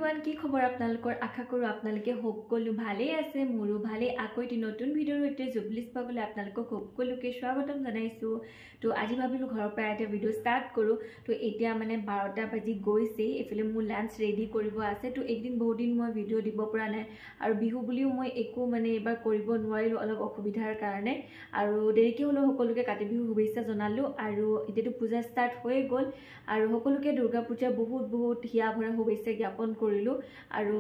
Everyone, কি খবৰ আপোনালোকৰ? আশা কৰোঁ আপোনালোকে সকলো ভালেই আছে, মোৰো ভালেই। আকৌ এটি নতুন ভিডিঅ'ৰ সৈতে জুবলিছ পাবলৈ আপোনালোকক সকলোকে স্বাগতম জনাইছোঁ। তো আজি ভাবিলোঁ ঘৰৰ পৰা এটা ভিডিঅ' ষ্টাৰ্ট কৰোঁ। তো এতিয়া মানে 12টা বাজি গৈছেই, এইফালে মোৰ লাঞ্চ ৰেডি কৰিব আছে। তো এইকেইদিন বহুত দিন মই ভিডিঅ' দিব পৰা নাই আৰু বিহু বুলিও মই একো মানে এইবাৰ কৰিব নোৱাৰিলোঁ অলপ অসুবিধাৰ কাৰণে। আৰু দেৰিকৈ হ'লেও সকলোকে কাতি বিহুৰ শুভেচ্ছা জনালোঁ। আৰু এতিয়াতো পূজা ষ্টাৰ্ট হৈয়ে গ'ল আৰু সকলোকে দুৰ্গা পূজাৰ বহুত বহুত হিয়া ভৰা শুভেচ্ছা জ্ঞাপন কৰিলোঁ। আৰু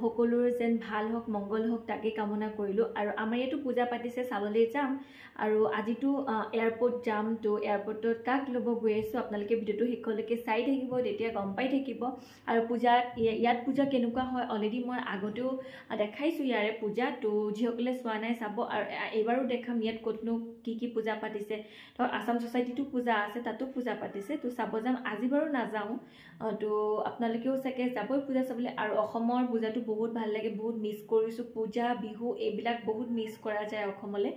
সকলোৰে যেন ভাল হওক, মংগল হওক তাকে কামনা কৰিলোঁ। আৰু আমাৰ ইয়াতো পূজা পাতিছে, চাবলৈ যাম। আৰু আজিতো এয়াৰপৰ্ট যাম, তো এয়াৰপৰ্টত কাক ল'ব গৈ আছোঁ আপোনালোকে ভিডিঅ'টো শেষলৈকে চাই থাকিব, তেতিয়া গম পাই থাকিব। আৰু পূজাত ইয়াত পূজা কেনেকুৱা হয় অলৰেডি মই আগতেও দেখাইছোঁ ইয়াৰে পূজা, তো যিসকলে চোৱা নাই চাব। আৰু এইবাৰো দেখাম ইয়াত ক'তনো কি কি পূজা পাতিছে। ধৰক আছাম ছ'চাইটিতো পূজা আছে, তাতো পূজা পাতিছে, তো চাব যাম। আজি বাৰু নাযাওঁ, তো আপোনালোকেও চাগে যাবই পূজা চাবলৈ। আৰু অসমৰ পূজাটো বহুত ভাল লাগে, বহুত মিছ কৰিছোঁ পূজা বিহু এইবিলাক বহুত মিছ কৰা যায় অসমলৈ।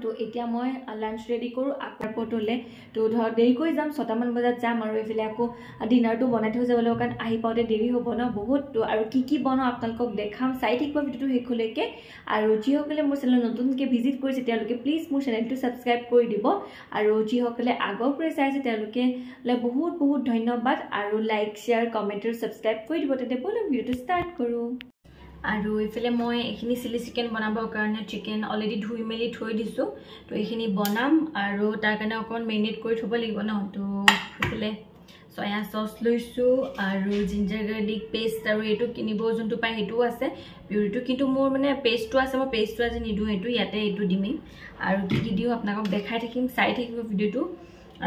তো এতিয়া মই লাঞ্চ ৰেডি কৰোঁ এয়াৰপৰ্টলৈ। তো ধৰক দেৰিকৈ যাম, 6টামান বজাত যাম। আৰু এইফালে আকৌ ডিনাৰটো বনাই থৈ যাব লাগিব, কাৰণ আহি পাওঁতে দেৰি হ'ব ন বহুত। তো আৰু কি কি বনাওঁ আপোনালোকক দেখাম, চাই থাকিব ভিডিঅ'টো শেষলৈকে। আৰু যিসকলে মোৰ চেনেল নতুনকৈ ভিজিট কৰিছে তেওঁলোকে প্লিজ মোৰ চেনেলটো ছাবস্ক্ৰাইব কৰি দিব। আৰু যিসকলে আগৰ পৰাই চাইছে তেওঁলোকে বহুত বহুত ধন্যবাদ। আৰু লাইক, শ্বেয়াৰ, কমেণ্ট আৰু ছাবস্ক্ৰাইব কৰি দিব। তেন্তে ব'লক ভিডিঅ'টো ষ্টাৰ্ট কৰোঁ। আৰু এইফালে মই এইখিনি চিলি চিকেন বনাবৰ কাৰণে চিকেন অলৰেডি ধুই মেলি থৈ দিছোঁ। তো এইখিনি বনাম আৰু তাৰ কাৰণে অকণমান মেৰিনেট কৰি থ'ব লাগিব ন। তো সেইফালে চয়া চচ লৈছোঁ আৰু জিঞ্জাৰ গাৰ্লিক পেষ্ট, আৰু এইটো কিনিব যোনটো পায় সেইটোও আছে পিউৰিটো, কিন্তু মোৰ মানে পেষ্টটো আছে, মই পেষ্টটো আজি নিদিওঁ, এইটো ইয়াতে এইটো দিমেই। আৰু কি কি দিওঁ আপোনালোকক দেখাই থাকিম, চাই থাকিব ভিডিঅ'টো।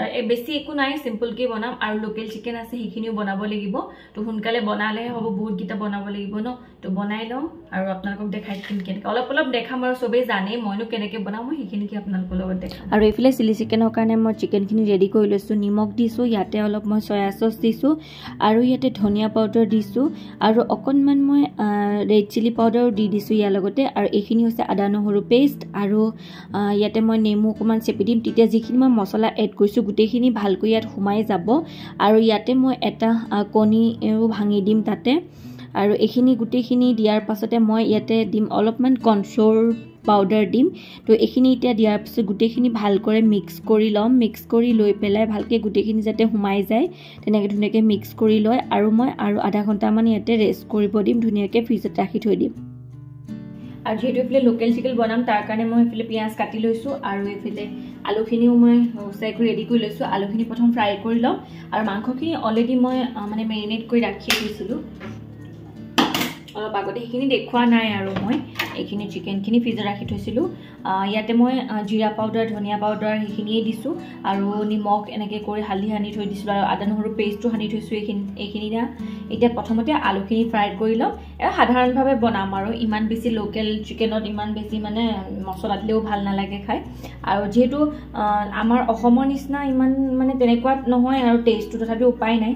আৰু বেছি একো নাই, চিম্পলকৈ বনাম। আৰু লোকেল চিকেন আছে, সেইখিনিও বনাব লাগিব। তো সোনকালে বনালেহে হ'ব, বহুতকেইটা বনাব লাগিব ন। তো বনাই লওঁ আৰু আপোনালোকক দেখাই থাকিম কেনেকৈ, অলপ অলপ দেখাম। আৰু চবেই জানেই মইনো কেনেকৈ বনাওঁ, মই সেইখিনিকে আপোনালোকৰ লগত দেখাম। আৰু এইফালে চিলি চিকেনৰ কাৰণে মই চিকেনখিনি ৰেডি কৰি লৈছোঁ। নিমখ দিছোঁ, ইয়াতে অলপ মই চয়া চচ দিছোঁ আৰু ইয়াতে ধনিয়া পাউডাৰ দিছোঁ আৰু অকণমান মই ৰেড চিলি পাউডাৰো দি দিছোঁ ইয়াৰ লগতে। আৰু এইখিনি হৈছে আদা নহৰু পেষ্ট আৰু ইয়াতে মই নেমু অকণমান চেপি দিম, তেতিয়া যিখিনি মই মছলা এড কৰিছোঁ গোটেইখিনি ভালকৈ ইয়াত সোমাই যাব। আৰু ইয়াতে মই এটা কণীও ভাঙি দিম তাতে। আৰু এইখিনি গোটেইখিনি দিয়াৰ পাছতে মই ইয়াতে দিম অলপমান কৰ্ণফ্ল'ৰ পাউডাৰ দিম। তো এইখিনি এতিয়া দিয়াৰ পিছত গোটেইখিনি ভালকৈ মিক্স কৰি ল'ম। মিক্স কৰি লৈ পেলাই ভালকৈ গোটেইখিনি যাতে সোমাই যায় তেনেকৈ ধুনীয়াকৈ মিক্স কৰি লয়। আৰু মই আৰু আধা ঘণ্টামান ইয়াতে ৰেষ্ট কৰিব দিম, ধুনীয়াকৈ ফ্ৰিজত ৰাখি থৈ দিম। আৰু যিহেতু এইফালে লোকেল চিকেন বনাম, তাৰ কাৰণে মই এইফালে পিঁয়াজ কাটি লৈছোঁ আৰু এইফালে আলুখিনিও মই উচাই কৰি ৰেডি কৰি লৈছোঁ। আলুখিনি প্ৰথম ফ্ৰাই কৰি ল'ম। আৰু মাংসখিনি অলৰেডি মই মানে মেৰিনেট কৰি ৰাখিয়ে থৈছিলোঁ অলপ আগতে, সেইখিনি দেখুওৱা নাই। আৰু মই এইখিনি চিকেনখিনি ফ্ৰিজত ৰাখি থৈছিলোঁ। ইয়াতে মই জিৰা পাউডাৰ, ধনিয়া পাউডাৰ সেইখিনিয়ে দিছোঁ আৰু নিমখ এনেকৈ কৰি হালধি সানি থৈ দিছিলোঁ আৰু আদা নহৰু পেষ্টটো সানি থৈছোঁ। এইখিনি এতিয়া প্ৰথমতে আলুখিনি ফ্ৰাই কৰি ল'ম। সাধাৰণভাৱে বনাম আৰু ইমান বেছি লোকেল চিকেনত ইমান বেছি মানে মছলা দিলেও ভাল নালাগে খাই। আৰু যিহেতু আমাৰ অসমৰ নিচিনা ইমান মানে তেনেকুৱা নহয় আৰু টেষ্টটো, তথাপিও উপায় নাই,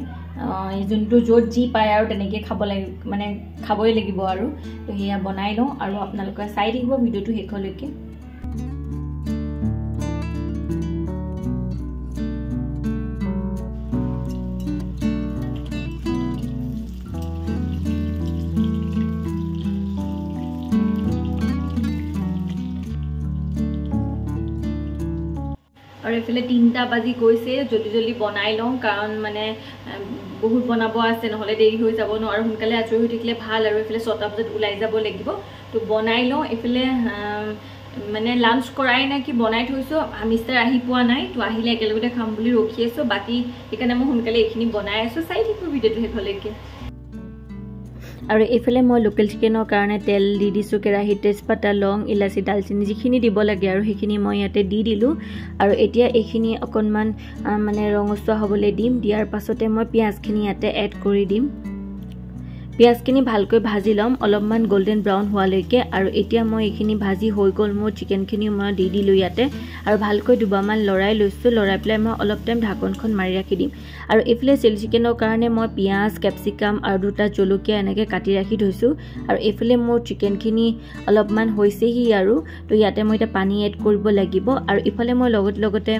যোনটো য'ত যি পায় আৰু তেনেকৈ খাব লাগিব, মানে খাবই লাগিব আৰু। তো সেয়া বনাই লওঁ আৰু আপোনালোকে চাই থাকিব ভিডিঅ'টো শেষলৈকে। আৰু এইফালে 3টা বাজি গৈছে, জল্দি জল্দি বনাই লওঁ, কাৰণ মানে বহুত বনাব আছে, নহ'লে দেৰি হৈ যাব ন। আৰু সোনকালে আজৰি হৈ থাকিলে ভাল। আৰু এইফালে 6টা বজাত ওলাই যাব লাগিব, তো বনাই লওঁ। এইফালে মানে লাঞ্চ কৰাই নাই, কি বনাই থৈছোঁ, মিষ্টাৰ আহি পোৱা নাই, তো আহিলে একেলগতে খাম বুলি ৰখি আছোঁ। বাকী সেইকাৰণে মই সোনকালে এইখিনি বনাই আছোঁ, চাই থাকিব ভিডিঅ'টো শেষলৈকে। আৰু এইফালে মই লোকেল চিকেনৰ কাৰণে তেল দি দিছোঁ কেৰাহীত, তেজপাতা, লং, ইলাচি, ডালচেনি যিখিনি দিব লাগে আৰু সেইখিনি মই ইয়াতে দি দিলোঁ। আৰু এতিয়া এইখিনি অকণমান মানে ৰঙচুৱা হ'বলৈ দিম। দিয়াৰ পাছতে মই পিঁয়াজখিনি ইয়াতে এড কৰি দিম। পিঁয়াজখিনি ভালকৈ ভাজি ল'ম অলপমান গল্ডেন ব্ৰাউন হোৱালৈকে। আৰু এতিয়া মই এইখিনি ভাজি হৈ গ'ল, মোৰ চিকেনখিনিও মই দি দিলোঁ ইয়াতে আৰু ভালকৈ দুবাৰমান লৰাই লৈছোঁ। লৰাই পেলাই মই অলপ টাইম ঢাকনখন মাৰি ৰাখি দিম। আৰু এইফালে চিলি চিকেনৰ কাৰণে মই পিঁয়াজ, কেপচিকাম আৰু দুটা জলকীয়া এনেকৈ কাটি ৰাখি থৈছোঁ। আৰু এইফালে মোৰ চিকেনখিনি অলপমান হৈছেহি আৰু, তো ইয়াতে মই এতিয়া পানী এড কৰিব লাগিব। আৰু ইফালে মই লগতে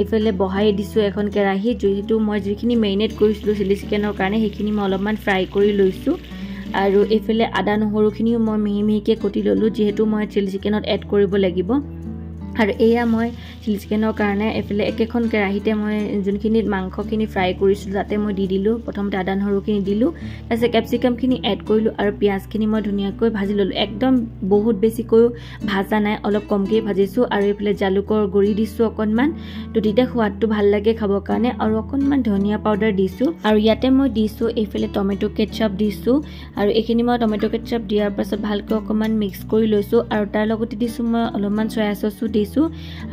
এইফালে বহাই দিছোঁ এখন কেৰাহী, যিহেতু মই যিখিনি মেৰিনেট কৰিছিলোঁ চিলি চিকেনৰ কাৰণে সেইখিনি মই অলপমান ফ্ৰাই কৰি লৈছোঁ। আৰু এইফালে আদা নহৰুখিনিও মই মিহি মিহিকৈ কুটি ল'লোঁ, যিহেতু মই চিলি চিকেনত এড কৰিব লাগিব। আৰু এয়া মই চিলি চিকেনৰ কাৰণে এইফালে একেখন কেৰাহীতে মই যোনখিনিত মাংসখিনি ফ্ৰাই কৰিছিলোঁ তাতে মই দি দিলোঁ। প্ৰথমতে আদা নহৰুখিনি দিলোঁ, তাৰপিছত কেপচিকামখিনি এড কৰিলোঁ আৰু পিঁয়াজখিনি মই ধুনীয়াকৈ ভাজি ল'লোঁ। একদম বহুত বেছিকৈও ভাজা নাই, অলপ কমকৈ ভাজিছোঁ। আৰু এইফালে জালুকৰ গুড়ি দিছোঁ অকণমান, তো তেতিয়া সোৱাদটো ভাল লাগে খাবৰ কাৰণে। আৰু অকণমান ধনিয়া পাউডাৰ দিছোঁ। আৰু ইয়াতে মই দিছোঁ এইফালে টমেট' কেটচাপ দিছোঁ। আৰু এইখিনি মই টমেট' কেটচাপ দিয়াৰ পাছত ভালকৈ অকণমান মিক্স কৰি লৈছোঁ। আৰু তাৰ লগতে দিছোঁ মই অলপমান চয়া চচো দিছোঁ।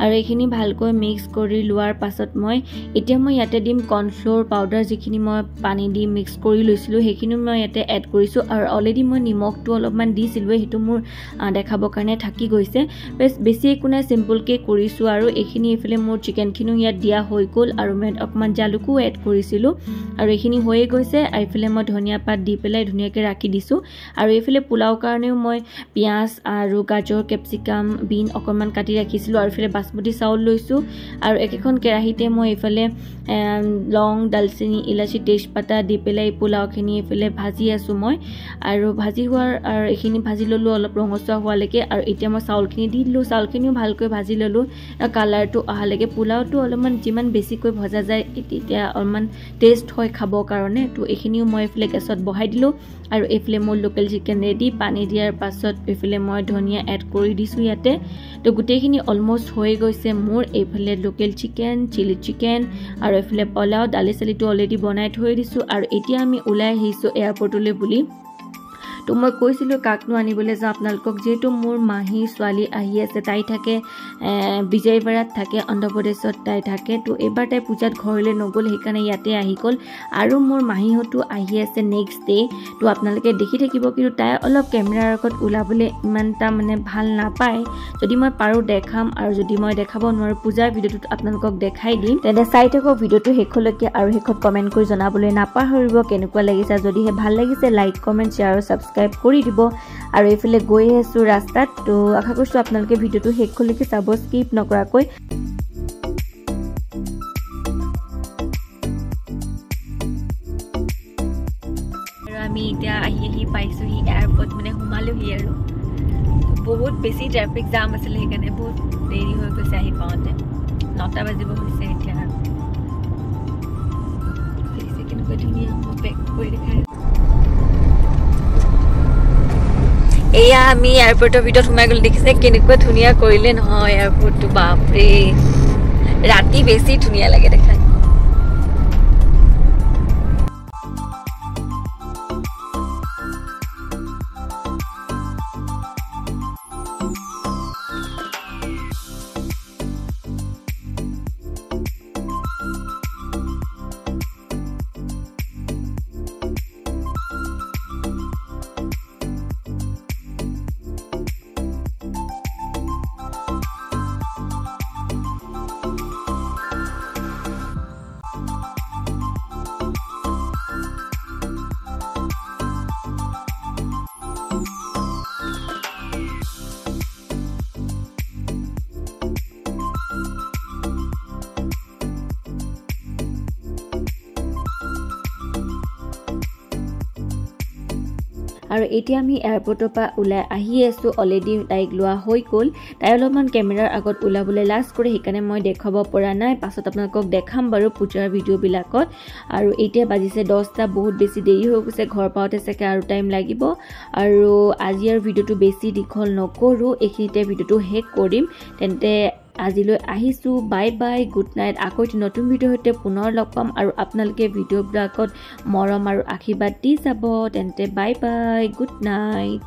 আৰু এইখিনি ভালকৈ মিক্স কৰি লোৱাৰ পাছত মই এতিয়া মই ইয়াতে দিম কৰ্ণফ্ল'ৰ পাউডাৰ, যিখিনি মই পানী দি মিক্স কৰি লৈছিলোঁ সেইখিনিও মই ইয়াতে এড কৰিছোঁ। আৰু অলৰেডি মই নিমখটো অলপমান দিছিলোঁ, সেইটো মোৰ দেখাবৰ কাৰণে থাকি গৈছে। বেছি একো নাই, চিম্পুলকৈ কৰিছোঁ। আৰু এইখিনি এইফালে মোৰ চিকেনখিনিও ইয়াত দিয়া হৈ গ'ল। আৰু মই অকণমান জালুকো এড কৰিছিলোঁ। আৰু এইখিনি হৈয়ে গৈছে। এইফালে মই ধনিয়া পাত দি পেলাই ধুনীয়াকৈ ৰাখি দিছোঁ। আৰু এইফালে পোলাও কাৰণেও মই পিঁয়াজ আৰু গাজৰ, কেপচিকাম, বিন অকণমান কাটি ৰাখিছিলোঁ। আৰু এইফালে বাচমতি চাউল লৈছোঁ। আৰু একেখন কেৰাহীতে মই এইফালে লং, দালচেনি, ইলাচি, তেজপাতা দি পেলাই পোলাওখিনি এইফালে ভাজি আছোঁ মই। আৰু ভাজি হোৱাৰ আৰু এইখিনি ভাজি ল'লোঁ অলপ ৰঙচুৱা হোৱালৈকে। আৰু এতিয়া মই চাউলখিনি দি দিলোঁ। চাউলখিনিও ভালকৈ ভাজি ল'লোঁ কালাৰটো অহালৈকে। পোলাওটো অলপমান যিমান বেছিকৈ ভজা যায় তেতিয়া অলপমান টেষ্ট হয় খাবৰ কাৰণে। তো এইখিনিও মই এইফালে গেছত বহাই দিলোঁ। আৰু এইফালে মোৰ লোকেল চিকেন ৰেডি। পানী দিয়াৰ পাছত এইফালে মই ধনিয়া এড কৰি দিছোঁ ইয়াতে। তো গোটেইখিনি অলমষ্ট হৈ গৈছে মোৰ। এইফালে লোকেল চিকেন, চিলি চিকেন আৰু এইফালে পোলাও, দালি চালিটো অলৰেডি বনাই থৈ দিছোঁ। আৰু এতিয়া আমি ওলাই আহিছোঁ এয়াৰপৰ্টলৈ বুলি। তো মই কৈছিলোঁ কাকনো আনিবলৈ যাওঁ আপোনালোকক, যিহেতু মোৰ মাহী ছোৱালী আহি আছে, তাই থাকে বিজয়বাৰাত থাকে, অন্ধ্ৰপ্ৰদেশত তাই থাকে। তো এইবাৰ তাই পূজাত ঘৰলৈ নগ'ল, সেইকাৰণে ইয়াতে আহি গ'ল। আৰু মোৰ মাহীহঁতো আহি আছে নেক্সট ডে', তো আপোনালোকে দেখি থাকিব। কিন্তু তাই অলপ কেমেৰাৰ আগত ওলাবলৈ ইমান এটা মানে ভাল নাপায়। যদি মই পাৰোঁ দেখাম, আৰু যদি মই দেখাব নোৱাৰোঁ পূজাৰ ভিডিঅ'টোত আপোনালোকক দেখাই দিম। তেন্তে চাই থাকক ভিডিঅ'টো শেষলৈকে আৰু শেষত কমেণ্ট কৰি জনাবলৈ নাপাহৰিব কেনেকুৱা লাগিছে। যদিহে ভাল লাগিছে লাইক, কমেণ্ট, শ্বেয়াৰ আৰু ছাবস্ক্ৰাইব কৰি দিব। আৰু এইফালে গৈ আছোঁ ৰাস্তাত। তো আশা কৰিছোঁ আপোনালোকে ভিডিঅ'টো শেষলৈকে চাব, স্কিপ নকৰাকৈ। আৰু আমি এতিয়া আহি আহি পাইছোঁহি এয়াৰপৰ্ট, মানে সোমালোহি। আৰু বহুত বেছি ট্ৰেফিক জাম আছিলে, সেইকাৰণে বহুত দেৰি হৈ গৈছে আহি পাওঁতে। 9টা বাজিব হৈছে এতিয়া। আৰু দেখিছে কেনেকুৱা ধুনীয়া মই পেক কৰি দেখাই। এয়া আমি এয়াৰপৰ্টৰ ভিতৰত সোমাই গ'লো। দেখিছে কেনেকুৱা ধুনীয়া কৰিলে নহয় এয়াৰপৰ্টটো, বাপৰে। ৰাতি বেছি ধুনীয়া লাগে দেখাত। আৰু এতিয়া আমি এয়াৰপৰ্টৰ পৰা ওলাই আহি আছোঁ। অলৰেডি তাইক লোৱা হৈ গ'ল। তাই অলপমান কেমেৰাৰ আগত ওলাবলৈ লাজ কৰে, সেইকাৰণে মই দেখুৱাব পৰা নাই। পাছত আপোনালোকক দেখাম বাৰু পূজাৰ ভিডিঅ'বিলাকত। আৰু এতিয়া বাজিছে 10টা, বহুত বেছি দেৰি হৈ গৈছে। ঘৰ পাওঁতে চাগে আৰু টাইম লাগিব। আৰু আজি আৰু ভিডিঅ'টো বেছি দীঘল নকৰোঁ, এইখিনিতে ভিডিঅ'টো শেষ কৰিম। তেন্তে আজিলৈ আহিছোঁ, বাই বাই, গুড নাইট। আকৌ এটি নতুন ভিডিঅ'ৰ সৈতে পুনৰ লগ পাম। আৰু আপোনালোকে ভিডিঅ'বিলাকত মৰম আৰু আশীৰ্বাদ দি যাব। তেন্তে বাই বাই, গুড নাইট।